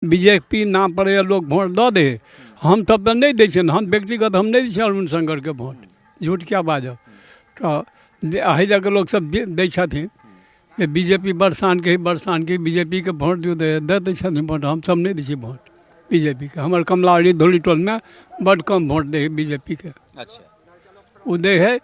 BJP नाम पर यऽ लोक वोट दऽ दै हम सब तऽ नहि दै छियनि, हम व्यक्तिगत हम नहि दै छियै अरुण शंकरके वोट, झूठ किया बाजब। तऽ जे एहि लऽ कऽ लोक सब दै छथिन जे बीजेपी बड़ शानके हइ, बड़ शानके हइ, बीजेपीके वोट दियौ तऽ दऽ दै छथिन वोट। हमसब नहि दै छियै वोट बीजेपीके। हमर कमलाबाड़ी धौली टोलमे बड्ड कम वोट दै हइ बीजेपीके। ओ दै हइ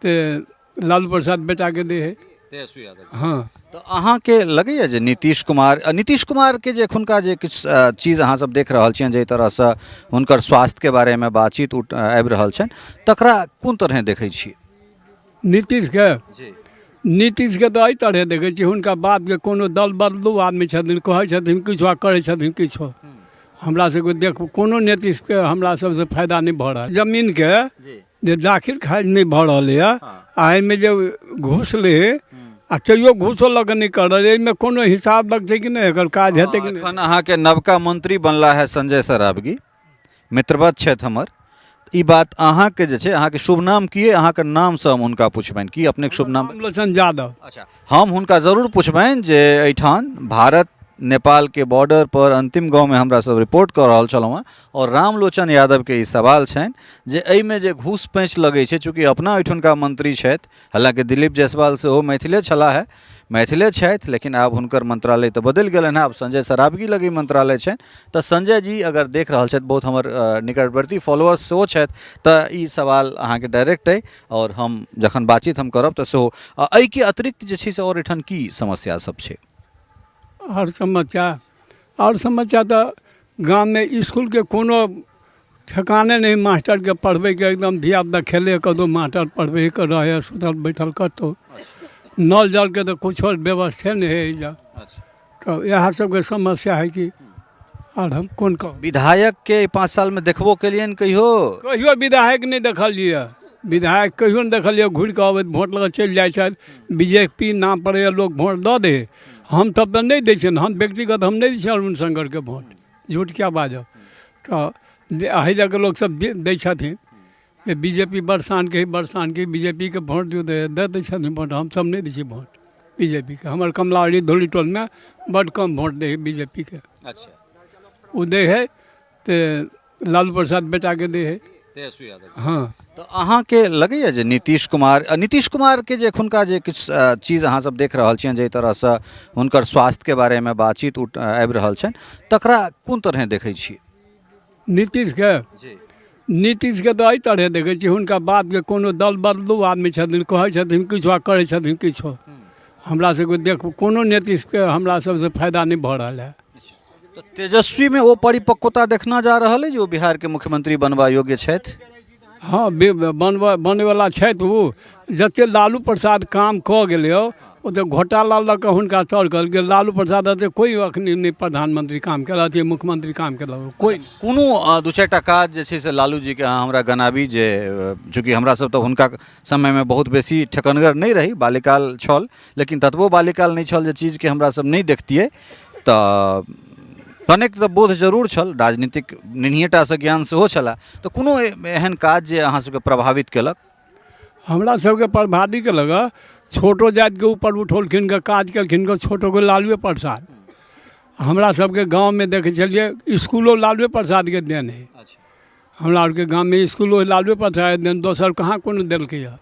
तऽ लालू प्रसाद बेटाके दै हइ। तेजस्वी यादव। हँ। तऽ अहाँके लगैए जे नीतीश कुमार, नीतीश कुमारके जे एखुनका जे किछु चीज अहाँ सब देख रहल छियनि, जाहि तरहसँ हुनकर स्वास्थ्यके बारेमे बातचीत आबि रहल छनि, तकरा कोन तरहे देखै छियै? नीतीशके? जी। नीतीशके तऽ एहि तरहे देखै छियै, हुनका बातके कोनो दल बदलू आदमी छथिन, कहै छथिन किछु आ करै छथिन किछु। हमरा सबके देख कोनो नीतीशके हमरा सबसँ फायदा नहि भऽ रहल। जमीनके जे दाखिल खारिज नहि भऽ रहलैए आ एहिमे जे घूस लै आ तैयो घूसो लऽ कऽ नहि कऽ रहल, एहिमे कोनो हिसाब लगतै कि नहि, एकर काज हेतै कि नहि? एखन अहाँके नवका मंत्री बनला है संजय सरावगी, मित्रवत छथि हमर। ई बात अहाँके जे छै, अहाँके शुभ नाम की अइ? अहाँके नामसँ हम हुनका पुछबनि। की अपनेके शुभ नाम? रामलोचन यादव। अच्छा, हम हुनका जरूर पुछबनि जे एहिठाम भारत नेपालके बॉर्डर पर अंतिम गाँवमे हमरा सब रिपोर्ट कऽ रहल छलहुँ हेँ आओर रामलोचन यादवके ई सवाल छनि जे एहिमे जे घूस पैंच लगै छै, चूँकि अपना ओहिठुनका मंत्री छथि, हालाँकि दिलीप जायसवाल सेहो मैथिले छलाह हे, मैथिले छथि, लेकिन आब हुनकर मंत्रालय तऽ बदलि गेलनि हेँ, आब संजय सरावगी लग ई मंत्रालय छनि। तऽ संजय जी अगर देख रहल छथि, बहुत हमर निकटवर्ती फॉलोअर्स सेहो छथि, तऽ ई सवाल अहाँके डायरेक्ट अइ आओर हम जखन बातचीत हम करब तऽ सेहो एहिके अतिरिक्त जे छै से आओर एहिठाम की समस्या सब छै? आओर समस्या, आओर समस्या तऽ गाममे इसकुलके कोनो ठेकाने नहि, मास्टरके पढ़बैके एकदम धियापुता खेले कतहु, मास्टर पढ़बैके रहै हइ सुतल बैठल कतहु। नल जलके तऽ किछो व्यवस्थे नहि हइ एहिजाँ। तऽ इएह सबके समस्या हइ कि आर हम कोन कहब। विधायकके 5 सालमे देखबो केलियनि कहियो? कहियो विधायक नहि देखलियै, विधायक कहियो नहि देखलियै। घुरि कऽ अबैत वोट लऽ कऽ चलि जाइ छथि। बीजेपी नाम पर लोक वोट दऽ दै, हम सब तऽ नहि दै छियनि। हम व्यक्तिगत हम नहि दै छियै अरुण शंकरके वोट, झूठ किया बाजब। तऽ एहि लऽ कऽ लोक सब दै छथिन जे बीजेपी बड़ शानके हइ, बड़ शानके हइ, बीजेपीके वोट दियौ तऽ दऽ दै छथिन वोट। हमसब नहि दै छियै वोट बीजेपीके। हमर कमलाबाड़ी धौली टोलमे बड्ड कम वोट दै हइ बीजेपीके। ओ दै हइ तऽ लालू प्रसाद बेटाके दै हइ। तेजस्वी यादव। हँ। तऽ अहाँके लगैए जे नीतीश कुमार, नीतीश कुमारके जे एखुनका जे किछु चीज अहाँ सब देख रहल छियनि, जाहि तरहसँ हुनकर स्वास्थ्यके बारेमे बातचीत आबि रहल छनि, तकरा कोन तरहे देखै छियै? नीतीशके? जी। नीतीशके तऽ एहि तरहे देखै छियै, हुनका बातके कोनो दल बदलू आदमी छथिन, कहै छथिन किछु आ करै छथिन किछु। हमरा सबके देख कोनो नीतीशके हमरा सबसँ फायदा नहि भऽ रहल है। तऽ तेजस्वीमे ओ परिपक्वता देखना जा रहल अइ जे ओ बिहारके मुख्यमंत्री बनबा योग्य छथि? हँ, बनबऽ बनैवला छथि ओ। जतेक लालू प्रसाद काम कऽ गेलै हँ, ओतेक घोटाला लऽ कऽ हुनका तर कहलकै लालू प्रसाद, एतेक कोइ अखनी नहि प्रधानमंत्री काम केलक, अथी मुख्यमंत्री काम केलक कोइ नहि। कोनो 2-4 टा काज जे छै से लालू जीके अहाँ हमरा गनाबी जे, चूँकि हमरा सब तऽ हुनका समयमे बहुत बेसी ठेकनगर नहि रही, बाल्यकाल छल, लेकिन ततबो बाल्यकाल नहि छल जे चीजके हमरा सब नहि देखतियै, तऽ कनेक तऽ बोध जरूर छल, राजनीतिक नहिएटासँ ज्ञान सेहो छलए। तऽ कोनो एहन काज जे अहाँ सबके प्रभावित केलक? हमरा सबके प्रभावित केलक, छोटो जातिके ऊपर उठौलखिन गऽ, काज केलखिन गऽ छोटोके लालुए प्रसाद। हमरा सबके गाँवमे देखै छलियै इसकुलो लालुए प्रसादके देन हइ। हमरा आरके गाममे इसकुलो लालुए प्रसादके देन, दोसर कहाँ कोनो देलकै हँ।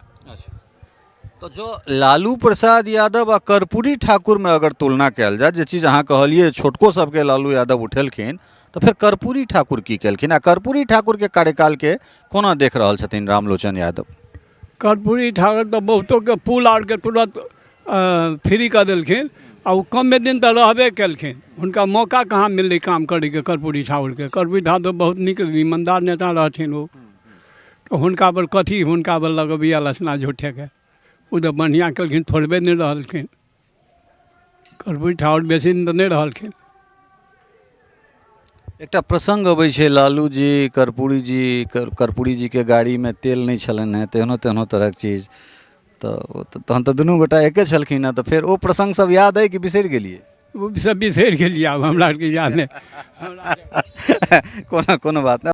तऽ जँ लालू प्रसाद यादव आ कर्पूरी ठाकुरमे अगर तुलना कयल जाय, जे चीज अहाँ कहलियै छोटको सबके लालू यादव उठेलखिन, तऽ फेर कर्पूरी ठाकुर की केलखिन आ कर्पूरी ठाकुरके कार्यकालके कोना देख रहल छथिन रामलोचन यादव? कर्पूरी ठाकुर तऽ बहुतोके पुल आरके तुरत फ्री कऽ देलखिन आ ओ कमे दिन तऽ रहबे केलखिन, हुनका मौका कहाँ मिललै काम करैके कर्पूरी ठाकुरके। कर्पूरी ठाकुर तऽ बहुत नीक ईमानदार नेता रहथिन ओ, तऽ हुनका पर कथी हुनका पर लगबियै लसना झूठेके, ओ तऽ बढ़िआँ केलखिन, थोड़बे नहि रहलखिन। कर्पूरी ठाकुर बेसी दिन तऽ नहि रहलखिन। एकटा प्रसङ्ग अबै छै लालू जी कर्पूरी जी, कर्पूरी जीके गाड़ीमे तेल नहि छलनि हेँ, तेहनो तेहनो तरहक चीज, तऽ ओ तऽ तहन तऽ दुनू गोटा एके छलखिन हेँ, तऽ फेर ओ प्रसङ्ग सब याद अइ कि बिसरि गेलियै? ओ सब बिसरि गेलियै, आब हमरा आरके याद नहि। कोनो बात नहि।